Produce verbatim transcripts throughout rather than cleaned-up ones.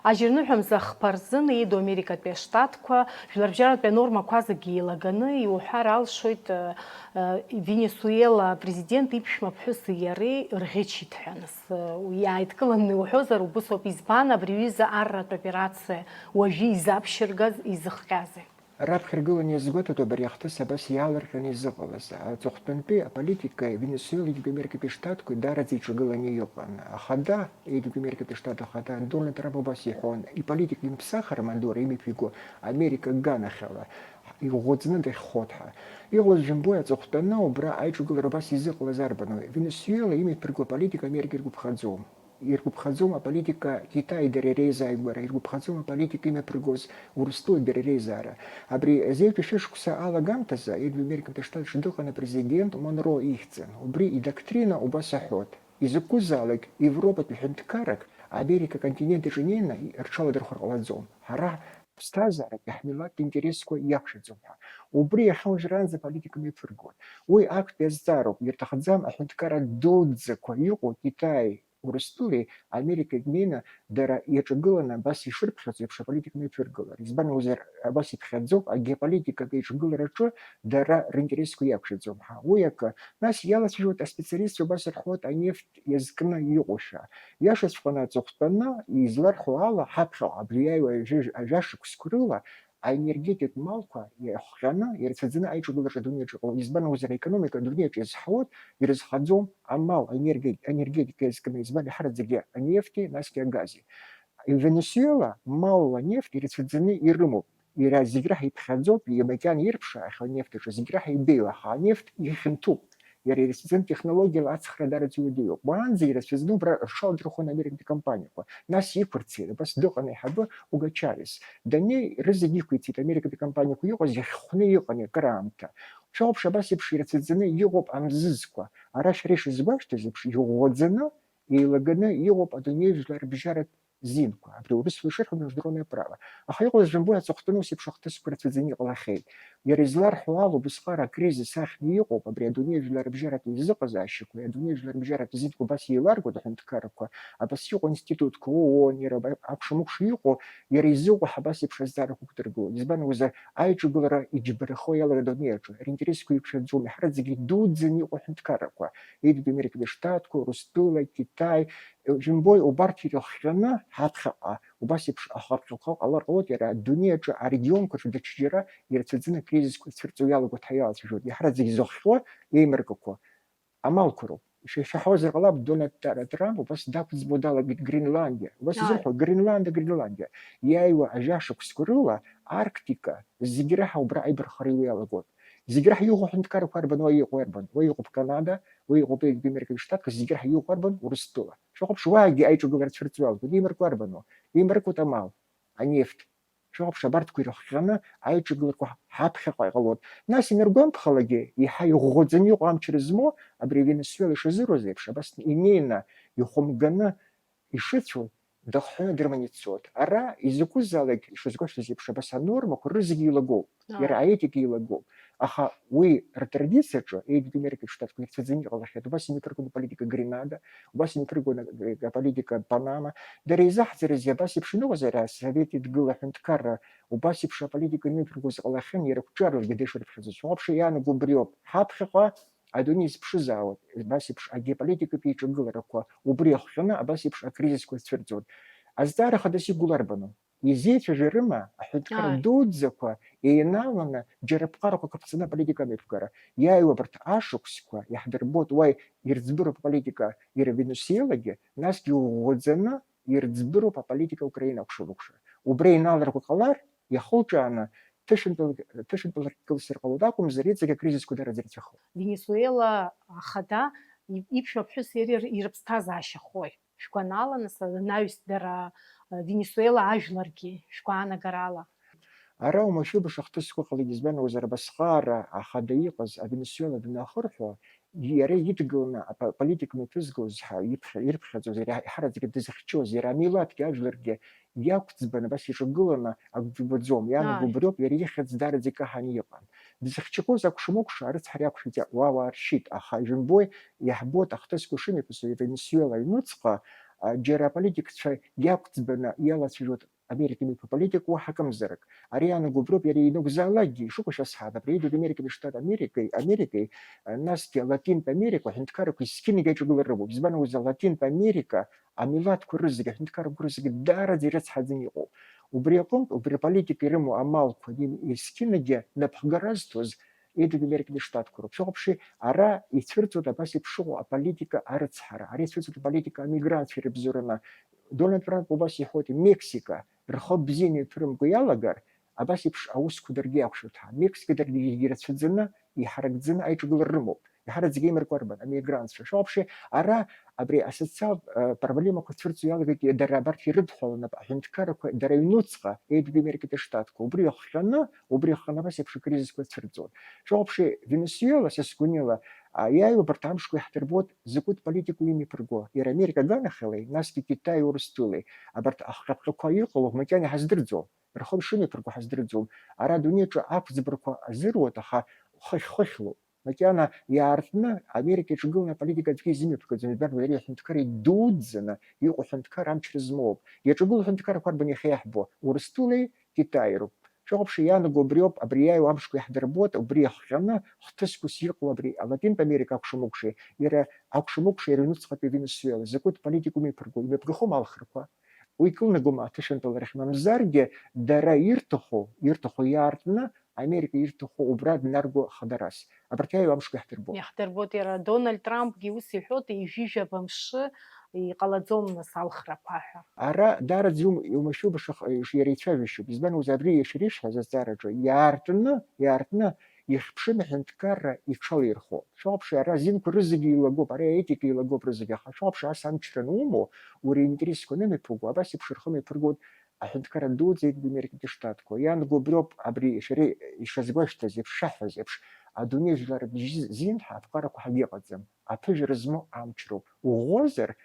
Ажьырныҳәамза хԥа рзын еидоу Америкатәи аштатқәа, жәларбжьаратәи анормақәа зегьы еилаганы иуҳәар алшоит, э, э, Венесуела апрезидент иԥшәма ԥҳәыси иареи рӷьычит ҳәа. Нас, э, иааидкыланы иуҳәозар, убыс ауп. Избан абри аҩыза арратә операциа уажәы изаԥшьыргаз, изыхҟьазеи? Раԥхьа ргыланы иазгәаҭатәуп ари ахҭыс абас иаалырҟьаны изыҟалаз. Аҵыхәтәантәи аполитика Венесуелатәи Америкатәи Штатқәа даараӡа иҿагыланы иҟан. Ахада, Америкатәи Штат Ахада Дональд Трамп убас иҳәон, иполитика имԥсахыр Мадуро имҩаԥиго Америка аганахьала иӷәӷәаӡаны дахьхәот ҳәа. Иҟалаз жәымбои аҵыхәтәаны убра аиҿагылара убас изыҟалаз арбану? Венесуела имҩаԥырго аполитика Америка иргәаԥхаӡом. Иргәаԥхаӡом аполитика Китаи дара иреизааигәара, иргәаԥхаӡом аполитика имҩаԥыргоз Урыстәылеи дара иреизаара. Абри азеиԥш шәышықәса алагамҭазы Америкатәи Штатаҿы дыҟан апрезидент Монро ихьӡын. Убри идоктрина убас аҳәот. Изакәызаалак Европатәи ҳәынҭқаррак Америка аконтинент аҿы инеины рҽаладырхәыр ҟалаӡом. Ҳара ҳԥсҭазаарак, иаҳмилаҭтә интересқәа иақәшәаӡом ҳәа. Убри иахьа уажәраанӡа аполитика мҩаԥыргоит. Уи актәи азҵаароуп, ирҭахӡам аҳәынҭқарра дуӡӡақәа иҟоу Китаи, Урыстәылеи Америкеи днеины дара иаҿагыланы абас ишырԥхьаӡо еиԥш аполитика мҩаԥыргалар. Избан акәзар, абас иԥхьаӡоуп агеополитикатә еиҿагылараҿы дара ринтересқәа иақәшәаӡом ҳәа. Уи акы. Нас иалацәажәоит аспециалистцәа, убас рҳәоит, анефт иазкны иҟоушәа. Иашаҵәҟьаны аҵыхәтәаны изларҳәо ала, ҳаԥхьаҟа абри иааиуа ажәа-, ажәа шықәсқәа рыла аенергетикатә малқәа иахҟьаны, ирацәаӡаны аиҿагылараҿы адунеиаҿы иҟалоит. Избан акәзар, аекономика адунеиаҿы иазҳауеит, ирызҳаӡом амал, аенерги-, аенергетика иазкны, избан, иаҳараӡакгьы анефти, насгьы агази. Венесуела малла нефт ирацәаӡаны ирымоуп. Иара зегь раҳа иԥхьаӡоуп, макьана ирԥшаахьоу анефт аҿы зегь раҳа ибеиоу, аха анефт ихьанҭоуп. Иара ирацәаӡаны технологиала ацхра дараӡа иуадаҩуп. Уаанӡа ирацәаӡаны убра рҽаладырхәон Америкатәи компаниақәа. Нас иқәырцеит, абас дыҟан аиҳабы Уго Чавес. Даннеи, рызегь иқәиҵеит, Америкатәи компаниақәа иҟаз иахьхәны иҟан акыраамҭа. Шәоуԥш, абас еиԥш ирацәаӡаны иҟоуп амзызқәа. Ара шәара ишазгәашәҭаз еиԥш, иӷәӷәаӡаны, еилаганы иҟоуп адунеи жәлар рыбжьаратә зинқәа, абри урысла ишырҳәо, международное право. Аха иҟалаз жәымбои, аҵыхәтәаны ус еиԥш ахҭысқәа рацәаӡаны иҟалахьеит. Иара изларҳәо ала, убысҟак акризис ахьны иҟоуп, абри адунеи жәлар рыбжьаратә еизыҟазаашьақәа, адунеи жәлар рыбжьаратә зинқәа убас еиларгоит аҳәынҭқаррақәа, абас иҟоу аинституткәа, ООН, иара аба-, акәша-мыкәша иҟоу, иара изыҟоу ҳабас еиԥш азҵаарақәа ықәдыргылоит. Избан акәзар, аиҿагылара иџьбарахо иалагеит адунеи аҿы, ринтересқәа иқәшәаӡом, иаҳараӡакгьы идуӡӡаны иҟоу аҳәынҭқаррақәа, Еидгьы Америкатәи Штатқәа, Урыстәыла, Китай, Џьымбои, убарҭ ирыхҟьаны ҳаԥхьаҟа убас еиԥш ахырхәақәа ҟалар ҟалоит, иара адунеи аҿы арегионқәа рҿы даҽаџьара ирацәаӡаны акризисқәа цәырҵуа иалагоит ҳәа иалацәажәоит. Иаҳараӡак изыхҟьо еимаркақәа амалқәа роуп. Ишәаҳауазар ҟалап, Дональд Тра-, Трамп убас дақәӡбо далагеит Гренландиа. Убас Ааи. Изырҳәо, Гренландиа, Гренландиа. Иааиуа ажәа шықәсқәа рыла Арктика зегь раҳа убра аибарххара иалагоит. Зегь раҳа иҟоу аҳәынҭқаррақәа арбан, уа иҟоу арбан? Уа иҟоуп Канада, уа иҟоуп Еидгьы Америкатәи Штатқәа, зегь раҳа иҟоу арбан? Урыстәыла. Шәахәаԥш, уаагьы аиҿагылара цәырҵуа иалагоит. Еимаркуа арбану? Еимаркуеит амал, анефт. Шәахәаԥш, абарҭқәа ирыхҟьаны аиҿагыларақәа ҳаԥхьаҟа иҟалоит. Нас инаргәамԥхалагьы, еиҳа иӷәӷәаӡаны иҟоу амч рызмоу, абри Венесуела ишазыруаз еиԥш, абас инеины, ихәымганы ишыцәоу, дыхҳәаны дрыманы ицоит. Ара изакәызаалак, ишазгәашәҭаз еиԥш, абас анормақәа рызегьы еилагоуп. Ааи. Иара аетика еилагоуп. Аха уи ртрадициаҿы, Еидгьы Америкатәи Штатқәа ирцәаӡаны иҟалахьеит, убас имҩаԥыргон аполитика Гренада, убас имҩаԥыргон аполитика Панама. Дара изаҳӡарызеи, абас еиԥш иныҟәозар, асовет идгыла аҳәынҭқарра убас еиԥш аполитика имҩаԥыргоз ҟалахьан, иара ақәҿиарагьы деишырԥхьаӡоз. Уаҳа иаанаго убриоуп. Ҳаԥхьаҟа адунеи зыԥшызаауеит, абас еиԥш агеополитикатә еиҿагыларақәа убри ахҟьаны абас еиԥш акризисқәа цәырҵуеит. Азҵаара хадас игәыларбану? Изеицәажәарыма аҳәынҭқарра Ааи. Дуӡӡақәа еинааланы џьара ԥҟарақәак рыԥҵаны аполитика амҩаԥгара? Иааиуа абарҭ ашықәсқәа иаҳдырбоит, уа ирӡбыроуп аполитика иара Венесуелагьы, насгьы иӷәӷәаӡаны ирӡбыроуп аполитика Украина акәша-мыкәша. Убра еинааларақәа ҟалар, иахылҿиааны ҭышәынтәалак-, ҭышәынтәалак кылсыр ҟалоит акәымзар, иҵегь акризисқәа дараӡа ирацәахоит. Венесуела ахада и-, иԥшәма ԥҳәыс иареи р-, ирыԥсҭазаашьахои? Шәгәанала, нас, анаҩс дара, э, Венесуела ажәларгьы шәгәаанагарала? Ара уамашәа баша ахҭысқәа ҟалеит, избан акәзар, абасҟаара ахада иҟаз аВенесуела данахырҳәо, иара идгыланы апо-, политика мҩаԥызгоз ҳәа иԥхьа-, ирԥхьаӡоз, иара иҳараӡакгьы дызхьчоз, иара амилаҭгьы ажәларгьы иақәӡбан, абас иҿагыланы акгьы убаӡом. Иаанаго Ааи. Убриоуп, иара ихьӡ даараӡа икаҳан иҟан. Дызхьчақәоз акәша-мыкәша арыцҳара иақәшәеит, уа уааршьит, аха ижәымбои, иаҳбоит ахҭысқәа шымҩаԥысуа Венесуела аҩнуҵҟа, џьара аполитикцәа иақәӡбаны иалацәажәоит Америка митә аполитика уаҳа акымзарак. Ари иаанаго убриоуп, иара ианакәзаалакгьы, ишыҟоу шәасҳәап, абри Аҩбатәи Америкатәи Штат Америкеи, Америкеи, насгьы Латинтә Америка аҳәынҭқаррақәа есқьынагьы аҿагылара рымоуп. Избан акәзар, Латинтә Америка амилаҭқәа рызегьы, аҳәынҭқаррақәа рызегьы даараӡа ирыцҳаӡаны иҟоуп. Убри аҟынтә, убри аполитика ирымоу амалқәа есқьынагьы напхгара зҭоз Аҩбатәи Америкатәи Штатқәа роуп. Шәыхәаԥши, ара ицәырҵуеит абас еиԥш иҟоу аполитика арыцҳара, ара ицәырҵуеит аполитика амигрантцәа ирыбзоураны. Дональд Трамп убас иҳәоит, Мексика рхы бзианы иаҭырымго иалагар, абас еиԥш аусқәа даргьы иақәшәоит ҳәа. Мексика даргьы ирацәаӡаны, иҳаракӡаны аиҿагылара рымоуп. Иҳараӡак еимаркуа рбан, амигрантцәа. Шәыхәаԥши, ара абри асоциалтә, э, проблемақәа цәырҵуа иалагеит, дара абарҭ ирыдҳәаланы аҳәынҭқаррақәа, дара аҩнуҵҟа, Аҩбатәи Америкатәи Штатқәа. Убри иахҟьаны, убри иахҟьаны абас еиԥш акризисқәа цәырҵуеит. Шәыхәаԥши, Венесуела, са сгәанала, а, иааиуа абарҭ амшқәа иаҳдырбоит закәытә политикоу имҩаԥырго. Иара Америка аганахьалеи, насгьы Китаи Урыстәылеи, абарҭ ахҟьаԥҟьақәа иҟало макьана иҳаздырӡом, рхы шымҩаԥырго ҳаздырӡом. Ара адунеи аҿы ақәӡбарақәа азыруеит, аха хыхь-хыхьлоуп. Макьана иаартны Америка иҿагыланы аполитика аӡәгьы изымҩаԥгаӡом, избан акәзар, ари аҳәынҭқар идуӡӡаны иҟоу ҳәынҭқар амчра змоуп. Иаҿагылоу ҳәынҭқаррақәа арбан иахьа иаҳбо? Урыстәылеи Китаи роуп. Шәыхәаԥши, иаанаго убриоуп, абри иааиуа амшқәа иаҳдырбоит, убри иахҟьаны хҭысқәас иҟоу абри Латинтә Америка акәша-мыкәшеи, иара акәша-мыкәшеи ари аҩнуҵҟатәи Венесуела, закәытә политикоу имҩаԥырго, имҩаԥгахом алхрақәа. Уи икылнагома аҭышәынтәаларахь, мамзаргьы дара ирҭаху, ирҭаху иаартны, Америка ирҭаху убра днарго хадарас. Абарҭ иааиуа амшқәа иаҳдырбоит. Иаҳдырбоит, иара Дональд Трампгьы ус иҳәоит, ҩажәижәаба мшы иҟалаӡом нас алхрақәа ҳәа. Ара даараӡа иум-, иумашәуба шах-, ш-, иара ицәажәашьоуп. Избан акәзар, абри иашьа ишҳәаз азҵаараҿы иаартны, иаартны ихьԥшым аҳәынҭқарра иҽалирхуа. Шәыхәаԥши, ара азинқәа рызегьы еилагоуп, ара аетика еилагоуп рызегьы, аха шәыхәаԥши, ас амчра анумоу, уара иинтересқәа анымҩаԥуго, абас еиԥш рхы мҩаԥыргоит аҳәынҭқарра дуӡӡа Аҩбатәи Америкатәи Штатқәа. Иаанагоу убриоуп, абри шәара ишазгәашәҭаз еиԥш, шәаҳҳәаз еиԥш, адунеи жәлар бжьы зин ҳәа аԥҟарақәа ҳагьыҟаӡам. Аԥыжәара змоу амчроуп. Уӷәӷәазар,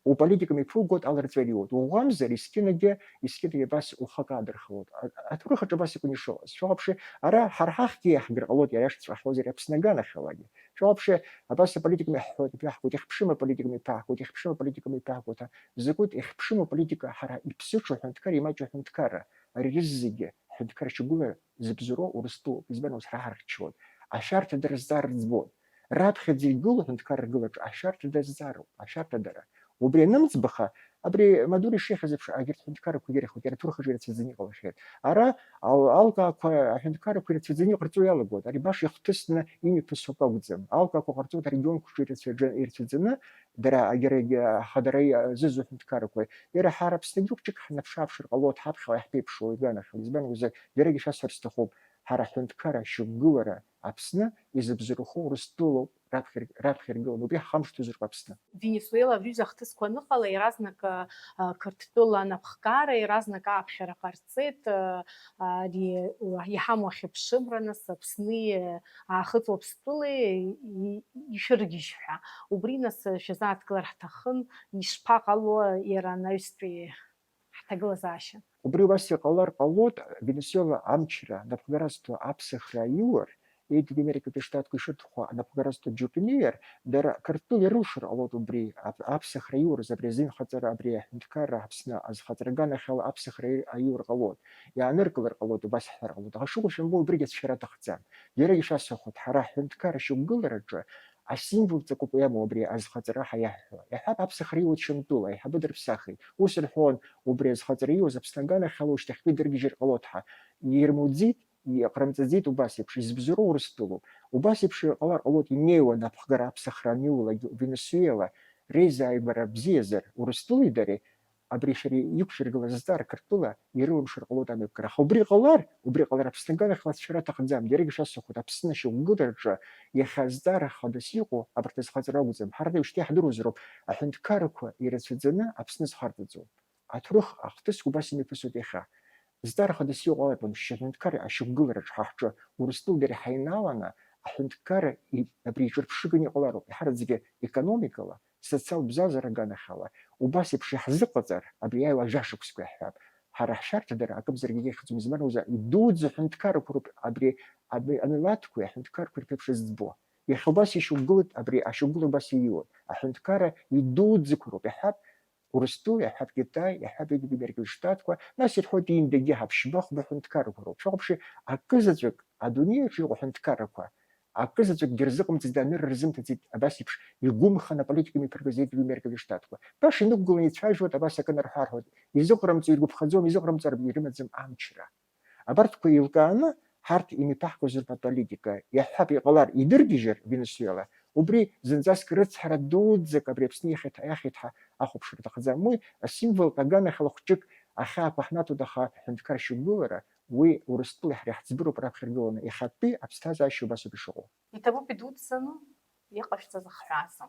уполитика мҩаԥугоит, аларҵәара иуеит. Уӷәӷәамзар, есқьынагьы, есқьынагьы абас ухы акы аадырхалоит. А-, аҭоурых аҿы абас акәын ишыҟаз. Шәыхәаԥши, ара ҳара ҳахьгьы иаҳгар ҟалоит, иара иашаҵәҟьа ҳҳәозар, Аԥсны аганахьалагьы. Шәыхәаԥши, абас аполитика мҩаҳәҳәоит, иԥаҳгоит, ихьԥшым аполитика мҩаԥаҳгоит, ихьԥшым аполитика мҩаԥаҳгоит ҳәа. Закәытә ихьԥшым аполитика ҳара иԥсыҽу аҳәынҭқарра, имаҷу аҳәынҭқарра, ари рызегьы ҳҳәынҭқарра шьақәгылара зыбзоуроу Урыстәылоуп, избан ус ҳара ҳархьчоит. Ашәарҭадара зҵаара ӡбоит. Раԥхьаӡа игылоу аҳәынҭқарра ргылаҿы ашәарҭадара зҵаароуп, ашәарҭадара. Убри анымӡбаха, абри Мадуро ишихьыз еиԥш, агьырҭ ҳәынҭқаррақәа ирыхоит, иара аҭоурых аҿы ирацәаӡаны иҟалахьеит. Ара ал-, алкаақәа аҳәынҭқаррақәа ирацәаӡаны иҟарҵо иалагоит, ари баша ихҭысны имҩаԥысуа акы акәӡам. Алкаақәа ҟарҵоит арегионқәа рҿы ирацәаӡа-, ирацәаӡаны, дара агьарагьы ахадара иазызу аҳәынҭқаррақәа. Иара ҳара Аԥсны џьоук ҿык ҳнаԥш-ааԥшыр ҟалоит, ҳаԥхьаҟа иаҳԥеиԥшу, иганахьала. Избан акәзар, џьарагьы шәасҳәар сҭахуп, ҳара ҳҳәынҭқарра ашьақәгылара Аԥсны изыбзоурахо Урыстәылоуп, раԥхьа ир-, раԥхьа иргыланы, убри ҳхамышҭуазароуп Аԥсны. Венесуела абри аҩыза ахҭысқәа аныҟала, иаразнак, а, Қырҭтәыла анапхгара, иаразнак ааԥхьара ҟарҵеит, а, ари, уа, иҳамоу ахьыԥшымра, нас, Аԥсни, а, Аахыҵ Уаԥстәылеи и-, ишәыргьежь ҳәа. Убри, нас, шәазааҭгылар ҳҭахын, ишԥаҟало иара анаҩстәи ҳҭагылазаашьа? Убри убас иҟалар ҟалоит, Венесуела амчра, анапхгара зҭо аԥсахра аиур, Еиҳабык Америкатәи Штатқәа ишырҭаху анапхгара зҭо џьоук инеир, дара Қырҭтәыла ирылшар ҟалоит убри, ап-, аԥсахра аиурыз абри азинхаҵара, абри аҳәынҭқарра Аԥсны азхаҵара аганахьала аԥсахра аи-, аиур ҟалоит, иааныркылар ҟалоит, убас ҳҳәар ҟалоит. Аха шыҟоу шәымбо, убригьы ацәшьара аҭахӡам. Иара ишасҳәахуеит, ҳара аҳәынҭқарра шьақәгылараҿы асимволҵақәоуп иамоу абри азхаҵара ҳәа иаҳҳәо. Иаҳҳәап, аԥсахра аиуеит Шьамтәыла, аиҳабы дырԥсахит. Ус рҳәон, убри азхаҵара аиуаз Аԥсны аганахьала ушьҭахьтәи дыргьежьыр ҟалоит ҳәа. Ирмуӡеит, иҟарымҵаӡеит убас еиԥш, изыбзоуроу Урыстәылоуп. Убас еиԥш иҟалар ҟалоит, инеиуа анапхгара аԥсахра аниулак Венесуела, реизааигәара бзиазар, Урыстәылеи дареи, абри шәара иқәшәыргылаз азҵаара Қырҭтәыла ирылымшар ҟалоит амҩаԥгара. Аха убри ҟалар, убри ҟалар Аԥсны аганахьала ацәшьара аҭахӡам, иарагьы шәасҳәахуеит, Аԥсны ашьақәгылараҿы иахьа азҵаара хадас иҟоу абарҭ азхаҵара акәӡам. Ҳара уажәшьҭа иаҳдыруазароуп, аҳәынҭқаррақәа ирацәаӡаны Аԥсны зхарҵаӡом. Аҭоурых ахҭысқәа убас имҩаԥысуеит иахьа. Зҵаара хадас иҟоу алатәан, шьҭа аҳәынҭқарра ашьақәгылараҿы ҳа ҳҿы Урыстәыла дара ҳаинааланы, аҳәынҭқарра и-, абри иҿырԥшыганы иҟалароуп, иҳараӡакгьы економикала, социалтә бзазара аганахьала, убас еиԥш иаҳзыҟаҵар, абри иааиуа жәашықәсқәа иаҳҳәап, ҳара ҳшәарҭадара акымзаракгьы ихьӡом, избан акәзар, идуӡӡа аҳәынҭқаррақәа роуп абри, абри амилаҭқәеи аҳәынҭқарқәеи рԥеиԥш зӡбо. Иахьа убас ишьақәгылоит, абри ашьақәгылара убас ииуеит. Аҳәынҭқарра идуӡӡақәа роуп иаҳҳәап, Урыстәыла, иаҳҳәап, Китай, иаҳҳәап, егьырҭ Америкатәи Штатқәа, нас ирҳәоит, индагьы ҳаԥшьба хәба ҳәынҭқаррақәа роуп. Шәахәаԥши, акызаҵәык адунеи аҿы иҟоу ҳәынҭқаррақәа, акызаҵәык дырзыҟамҵеит, анырра рзымҭаӡеит, абас еиԥш игәымхан аполитика имҩаԥыргаз егьырҭ Америкатәи Штатқәа. Баша инықәгыланы ицәажәоит, абас акы анарҳәа-арҳәоит, изыҟарымҵо, иргәаԥхаӡом, изыҟарымҵар ирымаӡам амчра. Абарҭқәа еилкааны, ҳарҭ имҩаԥаҳгозар ҳәа аполитика, иаҳҳәап, иҟалар, идыргьежьыр Венесуела, убри зынӡаск рыцҳара дуӡӡак абри Аԥсны иахьеит-, иахьеит ҳәа ахәаԥшра аҭахӡам. Уи асимволтә аганахьала хәҷык ахьаақәа ҳнаҭоит, аха ҳҳәынҭқар шьақәгылара, уи Урыстәылеи ҳареи ҳаӡбароуп раԥхьа иргыланы, иахьатәи аԥсҭазаара шьоуба саб ишыҟоу. Иҭабуп идуццаны иҟашәҵаз ахҳәааза.